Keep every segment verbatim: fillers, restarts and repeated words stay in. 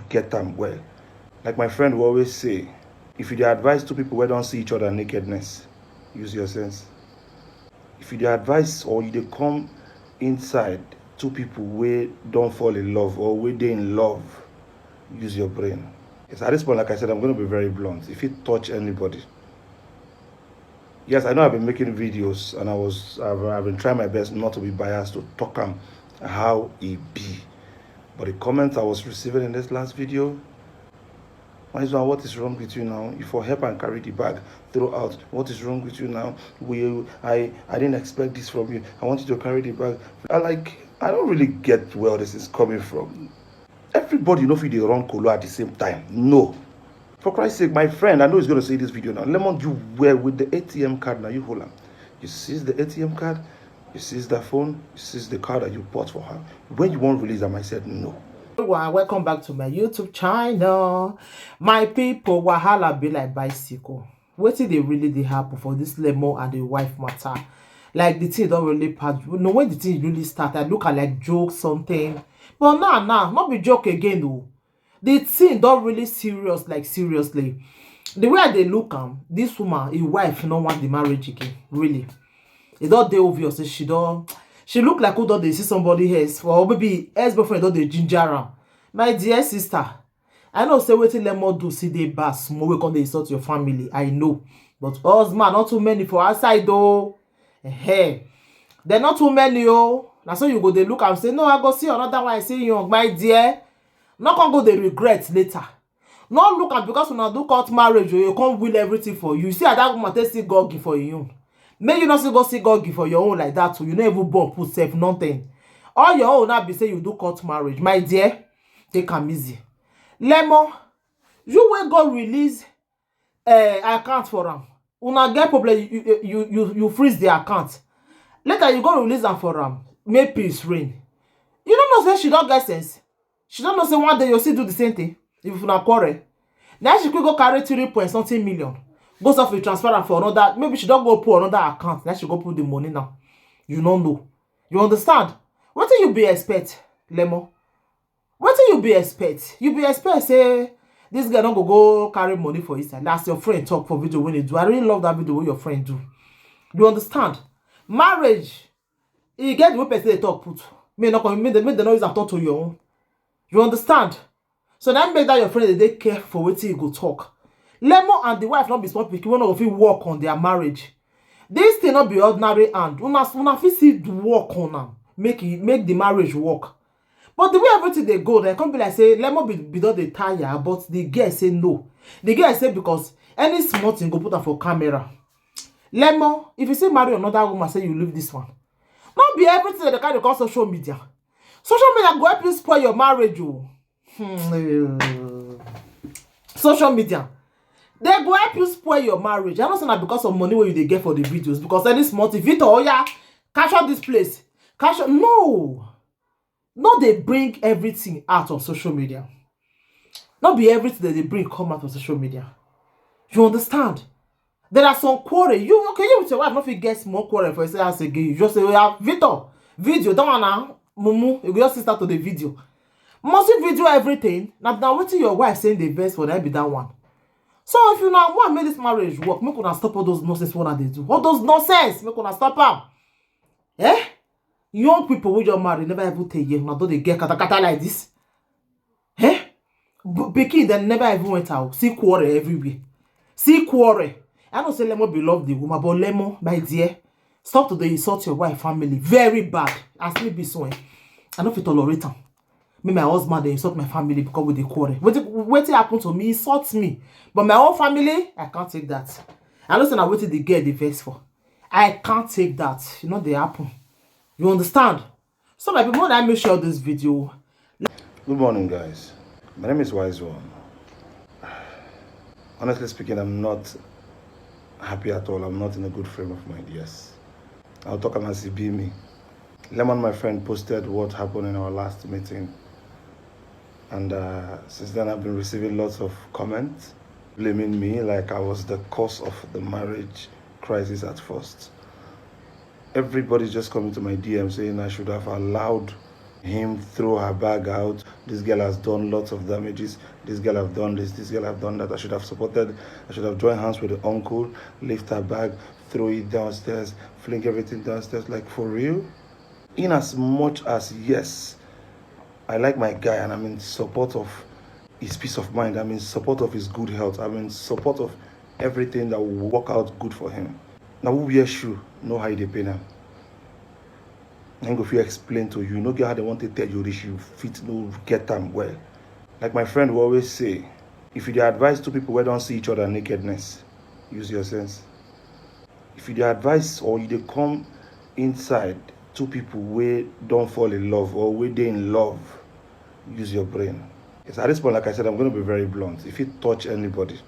get am well. Like my friend will always say, if you dey advise two people wey don see each other nakedness, use your sense. If you dey advise or you dey come inside two people wey don fall in love or wey dey in love, use your brain. Yes, at this point, like I said, I'm going to be very blunt. If it touch anybody, yes, I know I've been making videos and I was I've, I've been trying my best not to be biased to talk am how e be. But the comments I was receiving in this last video, why is what is wrong with you now? You for help and carry the bag throw out. What is wrong with you now? We I I didn't expect this from you. I want you to carry the bag. I like I don't really get where this is coming from. Everybody no fit dey run kolo at the same time. No. For Christ's sake, my friend, I know he's going to see this video now. Lemon, you were with the A T M card, now you hold am. You seize the A T M card, you seize the phone, you seize the card that you bought for her. When you won't release them, I said no. Well, welcome back to my YouTube channel. My people, wahala be like bicycle. Wetin dey really dey happen for this Lemon and the wife matter? Like, the thing don really pass. You know, when the thing really start, I look at like joke something. But now, now, not be joke again though. The thing don really serious, like, seriously. The way I dey look am, this woman, his wife no want the marriage again, really. E don dey obvious say she don, she look like who don dey see somebody else, or maybe ex-boyfriend don dey ginger am. My dear sister, I know say wetin Lemon do see dey bad small wey come dey insult your family, I know. But husband, not too many for outside though. Hey, they're not too many oh. Na so you go dey look am say, no, I go see another one, I see young, my dear. No come go dey regret later. No look am because una do court marriage o, you come will everything for you. You see how that woman take see gogi for you. Make you no still go see gogi for your own like that o. You no even born put sef, nothing. All your own now be say you do court marriage. My dear, take am easy. Lemon, you wey go release uh, account for am. Una get problem, you, you, you, you, you freeze the account. Later you go release am for am. Make peace reign. You no know say she don get sense. She don know say one day you still do the same thing. If una quarrel, now she quick go carry three point something million. Go suffer transfer am for another. Maybe she don go put another account. Now she go put the money now. You no know. You understand? Wetin you be expect, Lemon? Wetin you be expect? You be expect say this girl don go go carry money for inside. That's your friend talk for video when they do. I really love that video wey your friend do. You understand? Marriage, e get the way person dey talk put. Me no come, make dem, make dem no use am talk to your own. You understand? So that make that your friend dey dey careful for wetin you go talk. Lemon and the wife no be small pikin wey no go fit work on their marriage. This thing no be ordinary hand. Una, una fit see the work on am. Make e, make the marriage work. But the way everything dey go, dem come be like say Lemon be, be don dey tire, but the girl say no. The girl say because any small thing go put am for camera. Lemon, if you see marry another woman, say you leave this one. No be everything that they carry come social media. Social media go help you spoil your marriage o. Hmm. Social media, they go help you spoil your marriage. I know say na because of money wey you dey get for the videos. Because any small thing, Victor, oh yeah, capture this place, capture. No, no, they bring everything out on social media. No be everything that they bring come out on social media. You understand? There are some quarrel. You okay? You with your wife no fit get small quarrel for yourself house again. You just say, oh yeah, Victor, video that one now, mumu. You go just start to the video. Must you video everything? Now, now wetin your wife saying the best for that be that one. So if you now want make this marriage work, make una stop all those nonsense wey una dey do. All those nonsense, make una stop am. Eh? Young people wey just marry never even tey year, una don dey get katakata like this. Eh? B- pikin dem never even went out. See quarrel everywhere. See quarrel. I know say Lemon be love the woman, but Lemon, my dear, stop to dey insult your wife family. Very bad. As me be so, eh, I no fit tolerate am. Me, my husband dey insult my family because we dey quarrel. Wetin, wetin happen to me? Insult me, but my own family, I can't take that. I know say na wetin the girl dey vex for. I can't take that. E no dey happen. You understand? So my people, I make sure this video. Good morning, guys. My name is Wise One. Honestly speaking, I'm not happy at all. I'm not in a good frame of mind. Yes, I'll talk am as e be me. Lemon, my friend, posted what happened in our last meeting, and uh, since then I've been receiving lots of comments blaming me, like I was the cause of the marriage crisis at first. Everybody's just coming to my D M saying I should have allowed him throw her bag out. This girl has done lots of damages. This girl have done this. This girl have done that. I should have supported. I should have joined hands with the uncle, lift her bag, throw it downstairs, fling everything downstairs. Like, for real? In as much as, yes, I like my guy and I'm in support of his peace of mind. I'm in support of his good health. I'm in support of everything that will work out good for him. Now, who wear shoe, know how they pay now. And if you explain to you, no get how they want to tell you this, you fit no get them well. Like my friend will always say, if you dey advise two people who don't see each other nakedness, use your sense. If you dey advise or you dey come inside two people where don't fall in love or where they in love, use your brain. Yes, at this point, like I said, I'm going to be very blunt. If you touch anybody,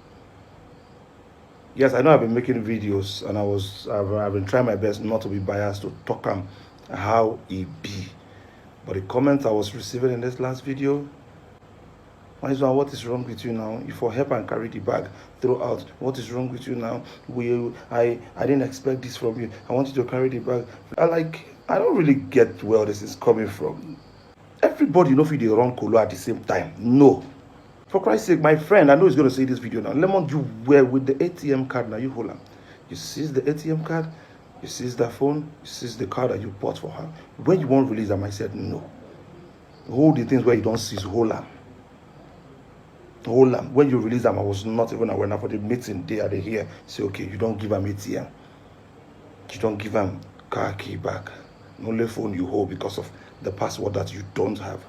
yes, I know I've been making videos and I was I've, I've been trying my best not to be biased to talk am how e be. But the comments I was receiving in this last video, my son, what is wrong with you now? You for help and carry the bag throw out. What is wrong with you now? We I I didn't expect this from you. I want you to carry the bag. I like I don't really get where this is coming from. Everybody no fit dey run kolo at the same time. No. For Christ's sake, my friend, I know he's going to see this video now. Lemon, you were with the A T M card now. You hold am. You seize the A T M card. You seize that phone. You seize the card that you bought for her. When you won't release them, I said no. Hold the things where you don't seize. Hold am. Hold am. When you release them, I was not even aware. Now for the meeting, they are here. Say, okay, you don't give am A T M. You don't give am car key back. Only phone you hold because of the password that you don't have.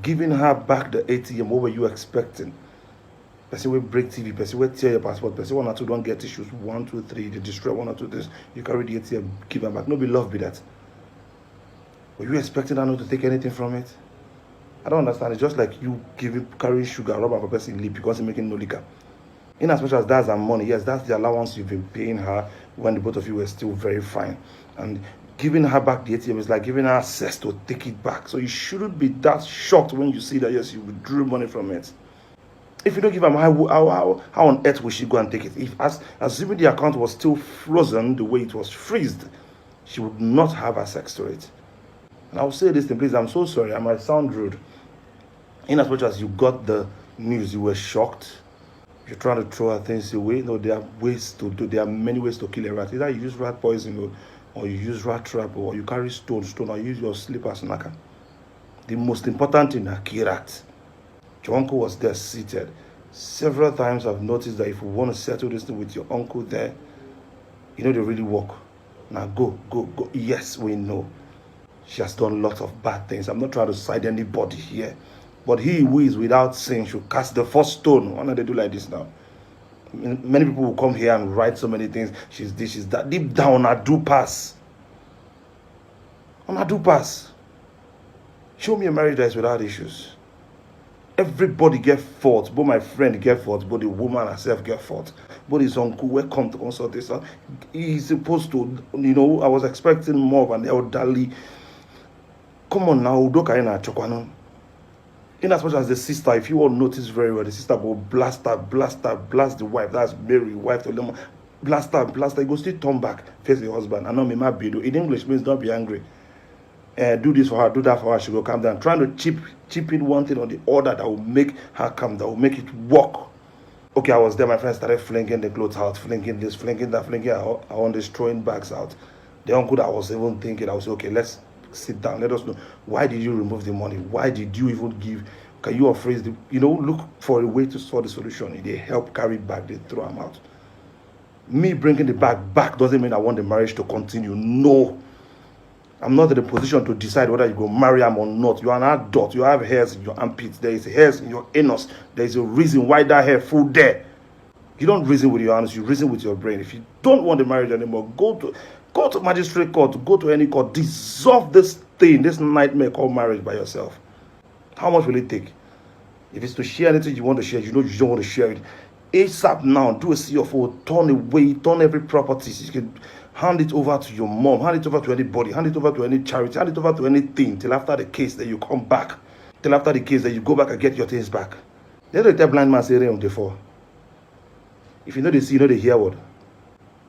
Giving her back the A T M, what were you expecting? Person will break T V, person will tear your passport, person one or two don't get issues. One, two, three, they destroy one or two things. You carry the A T M, give them back. No be love be that. Were you expecting her not to take anything from it? I don't understand. It's just like you giving carrying sugar rubber for person lip because he making no liquor. In as much as that's her money, yes, that's the allowance you've been paying her when the both of you were still very fine. And giving her back the A T M is like giving her access to take it back. So you shouldn't be that shocked when you see that, yes, you withdrew money from it. If you don't give her, how, how, how, how on earth will she go and take it? If as assuming the account was still frozen the way it was freezed, she would not have access to it. And I'll say this thing, please, I'm so sorry, I might sound rude. In as much as you got the news, you were shocked. You're trying to throw her things away. No, there are ways to do. There are many ways to kill a rat. Either you use rat poison, or, or you use rat trap, or you carry stone, stone, or you use your slippers, knocker. The most important thing, a kill rat. Your uncle was there seated. Several times I've noticed that if you want to settle this thing with your uncle there, you know they really work. Now go, go, go. Yes, we know. She has done lots of bad things. I'm not trying to side anybody here. But he who is without sin should cast the first stone. Why not they do like this now? Many people will come here and write so many things. She's this, she's that. Deep down, I do pass. I do pass. Show me a marriage that is without issues. Everybody get fault, but my friend get fault, but the woman herself get fault. But his uncle, welcome to consultation. He's supposed to, you know, I was expecting more of an elderly. Come on now, Udoka in Achokwano. In as much as the sister, if you all notice very well, the sister go blast her, blast her, blast the wife. That's Mary, wife to Lemon. Blast her, blast her. He go still turn back, face the husband. I know me, my bido. In English means don't be angry. Uh, do this for her, do that for her. She go calm down. Trying to chip chip in one thing or the other that will make her calm, that will make it work. Okay, I was there. My friend started flinging the clothes out, flinging this, flinging that, flinging. I, I was destroying bags out. The uncle that was even thinking, I was, okay, let's sit down. Let us know. Why did you remove the money? Why did you even give? Can you appraise the, you know, look for a way to solve the solution? They help carry back, they throw them out. Me bringing the bag back doesn't mean I want the marriage to continue. No. I'm not in a position to decide whether you go marry him or not. You are an adult. You have hairs in your armpits. There is hairs in your anus. There is a reason why that hair full there. You don't reason with your hands. You reason with your brain. If you don't want the marriage anymore, go to go to magistrate court. Go to any court. Dissolve this thing, this nightmare called marriage by yourself. How much will it take? If it's to share anything you want to share, you know you don't want to share it. ASAP now, do a C F O, turn away, turn every property. You can hand it over to your mom, hand it over to anybody, hand it over to any charity, hand it over to anything till after the case that you come back. Till after the case that you go back and get your things back. They don't tell blind man say rain on the fall. If you know they see, you know they hear word.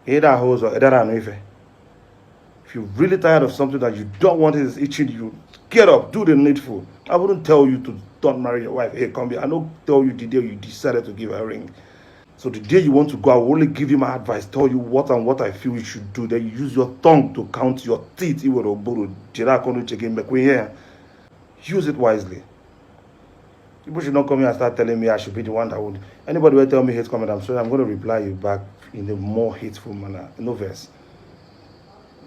Either hoes or either I know if If you're really tired of something that you don't want, it is itching you, get up, do the needful. I wouldn't tell you to don't marry your wife. Hey, come here. I don't tell you the day you decided to give her a ring. So the day you want to go, I will only give you my advice, tell you what and what I feel you should do. Then you use your tongue to count your teeth. Iwere oburu, jira konu chege mekwe here. Use it wisely. People should not come here and start telling me I should be the one that would. Anybody will tell me hate comment, I'm sorry, I'm going to reply you back in a more hateful manner. No verse.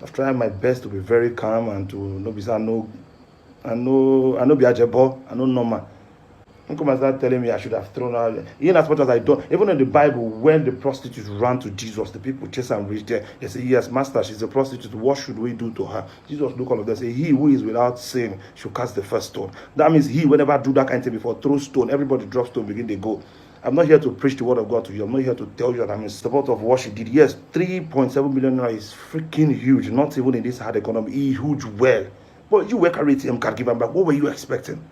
I've tried my best to be very calm and to no be say I know I know I know be ajebo, I know normal. Don't come and start telling me I should have thrown out. Even as much as I don't, even in the Bible, when the prostitute ran to Jesus, the people chase and reach there. They say, "Yes, master, she's a prostitute. What should we do to her?" Jesus look all of them, say, "He who is without sin should cast the first stone." That means he, whenever do that kind of thing before, throw stone, everybody drop stone, begin they go. I'm not here to preach the word of God to you. I'm not here to tell you that I'm in support of what she did. Yes, three point seven million naira is freaking huge, not even in this hard economy. He huge well. But you work at A T M card, give am back. What were you expecting?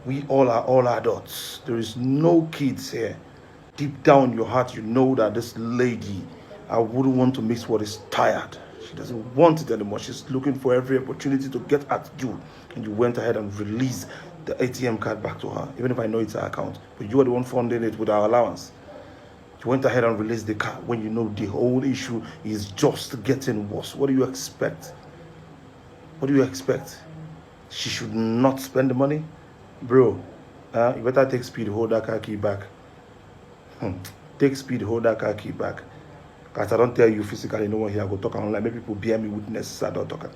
We all are all adults. There is no kids here. Deep down in your heart, you know that this lady, I wouldn't want to miss what is tired. She doesn't want it anymore. She's looking for every opportunity to get at you. And you went ahead and released the A T M card back to her, even if I know it's her account. But you are the one funding it with our allowance. You went ahead and released the car when you know the whole issue is just getting worse. What do you expect? What do you expect? She should not spend the money? Bro, uh, you better take speed, hold that car key back. Hmm. Take speed, hold that car key back. As I don't tell you physically, no one here go talk online. Make people bear me witness. I don't talk.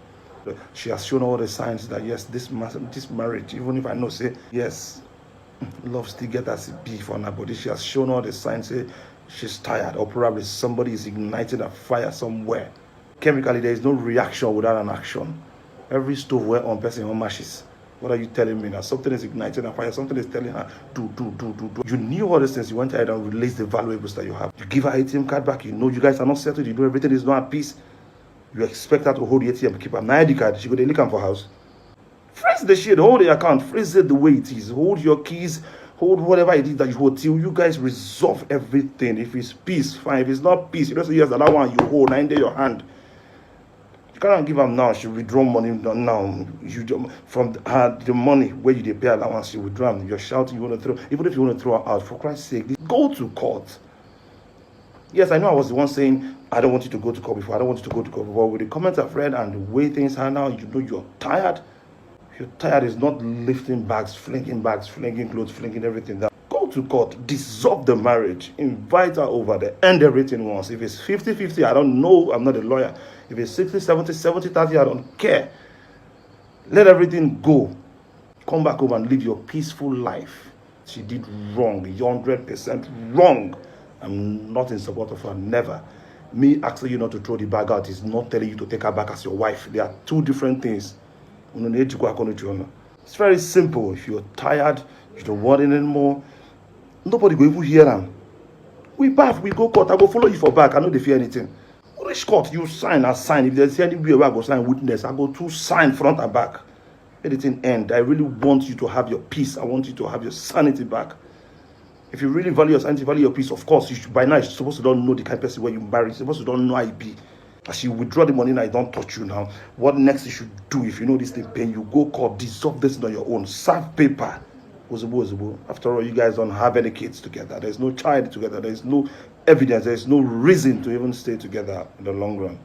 She has shown all the signs that yes, this ma- this marriage, even if I know say yes, love still get as it be for now, but she has shown all the signs say she's tired, or probably somebody is igniting a fire somewhere. Chemically, there is no reaction without an action. Every stove where on person on matches. What are you telling me now? Something is igniting a fire. Something is telling her, do, do, do, do, do. You knew all these things. You went ahead and released the valuables that you have. You give her A T M card back. You know you guys are not settled. You know everything is not at peace. You expect her to hold the A T M, keep her I D card. She go dey lick am for house. Freeze the shit, hold the account, freeze it the way it is. Hold your keys, hold whatever it is that you hold till you guys resolve everything. If it's peace, fine. If it's not peace, you don't say yes, that one you hold, nine day your hand. You cannot give am now. She withdraw money now. You from her the money where you dey pay allowance, she withdraw am. You're shouting, you want to throw. Even if you want to throw her out, for Christ's sake, go to court. Yes, I know I was the one saying I don't want you to go to court before. I don't want you to go to court before. With the comments I've read and the way things are now, you know you're tired. You're tired is not lifting bags, flinging bags, flinging clothes, flinging everything down. Go to court, dissolve the marriage, invite her over there, end everything once. If it's fifty fifty, I don't know, I'm not a lawyer. If it's sixty seventy, seventy thirty, I don't care. Let everything go. Come back home and live your peaceful life. She did wrong, hundred percent wrong. I'm not in support of her, never. Me asking you not to throw the bag out is not telling you to take her back as your wife. They are two different things. It's very simple. If you're tired, you don't want it anymore, nobody go even hear am. We baff, we go court. I go follow you for back. I no dey fear anything. Reach court, you sign, I sign. If there's anywhere where I go sign witness, I go to sign front and back. Anything end. I really want you to have your peace. I want you to have your sanity back. If you really value your sanity, value your peace, of course, you should, by now you're supposed to don't know the kind of person where you marry. You're supposed to don't know I be. As you withdraw the money now, I don't touch you now. What next you should do if you know this thing pain you? Go court, dissolve this on your own. Serve paper. Ozugbo, ozugbo. After all, you guys don't have any kids together. There's no child together. There's no evidence. There's no reason to even stay together in the long run.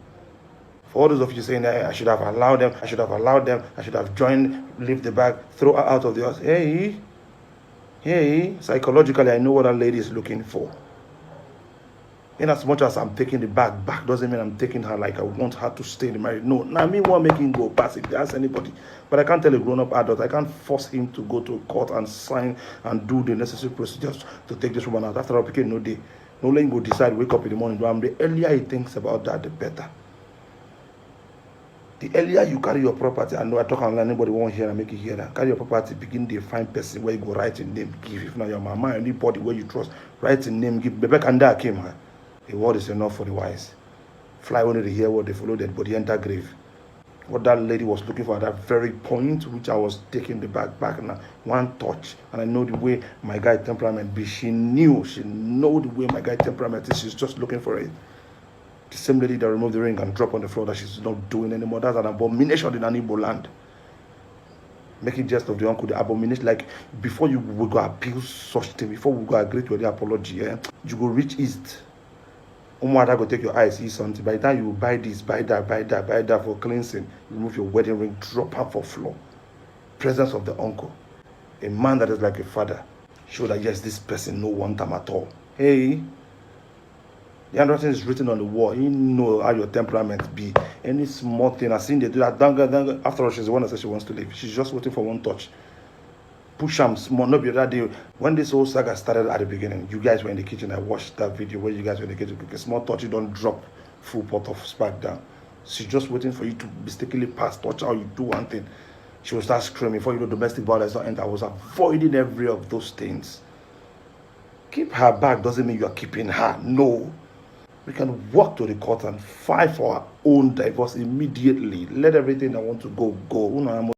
For all those of you saying that, "Hey, I should have allowed them, I should have allowed them, I should have joined, leave the bag, throw her out of the house." Hey, hey, psychologically, I know what that lady is looking for. In as much as I'm taking the bag back, doesn't mean I'm taking her like I want her to stay in the marriage. No, now me want make him go pass if they ask anybody. But I can't tell a grown-up adult, I can't force him to go to court and sign and do the necessary procedures to take this woman out. After all, pikin no dey. No let him go decide, wake up in the morning. The earlier he thinks about that, the better. The earlier you carry your property, I know I talk and anybody won't hear and make you hear that. Carry your property, begin dey find person where you go write your name, give. If not your mama, anybody where you trust, write your name, give. Bebe Kanda came her. A word is enough for the wise. Fly only the hear what they follow dead body enter grave. What that lady was looking for at that very point, which I was taking the bag back now, one touch. And I know the way my guy temperament be. She knew, she know the way my guy temperament is. She's just looking for it. The same lady that removed the ring and dropped on the floor that she's not doing anymore. That's an abomination in an Igbo land. Making jest of the uncle, the abomination. Like, before you will go appeal such thing, before we go agree to any apology, eh, you go reach east. Umuada go take your eyes, see something. By the time you buy this, buy that, buy that, buy that for cleansing, you remove your wedding ring, drop her for floor. Presence of the uncle, a man that is like a father, show that yes, this person no want them at all. Hey, the handwriting is written on the wall. You know how your temperament be. Any small thing, I seen they do that. Danga, danga. After all, she's the one that said she wants to leave. She's just waiting for one touch. Push am small. No be other day when this whole saga started at the beginning. You guys were in the kitchen. I watched that video where you guys were in the kitchen cooking. Small touch, you don't drop full pot of spark down. She's just waiting for you to mistakenly pass, touch how you do one thing. She will start screaming. Before you know, domestic violence don't enter. I was avoiding every of those things. Keep her back doesn't mean you are keeping her. No. We can walk to the court and file for our own divorce immediately. Let everything that want to go go. Una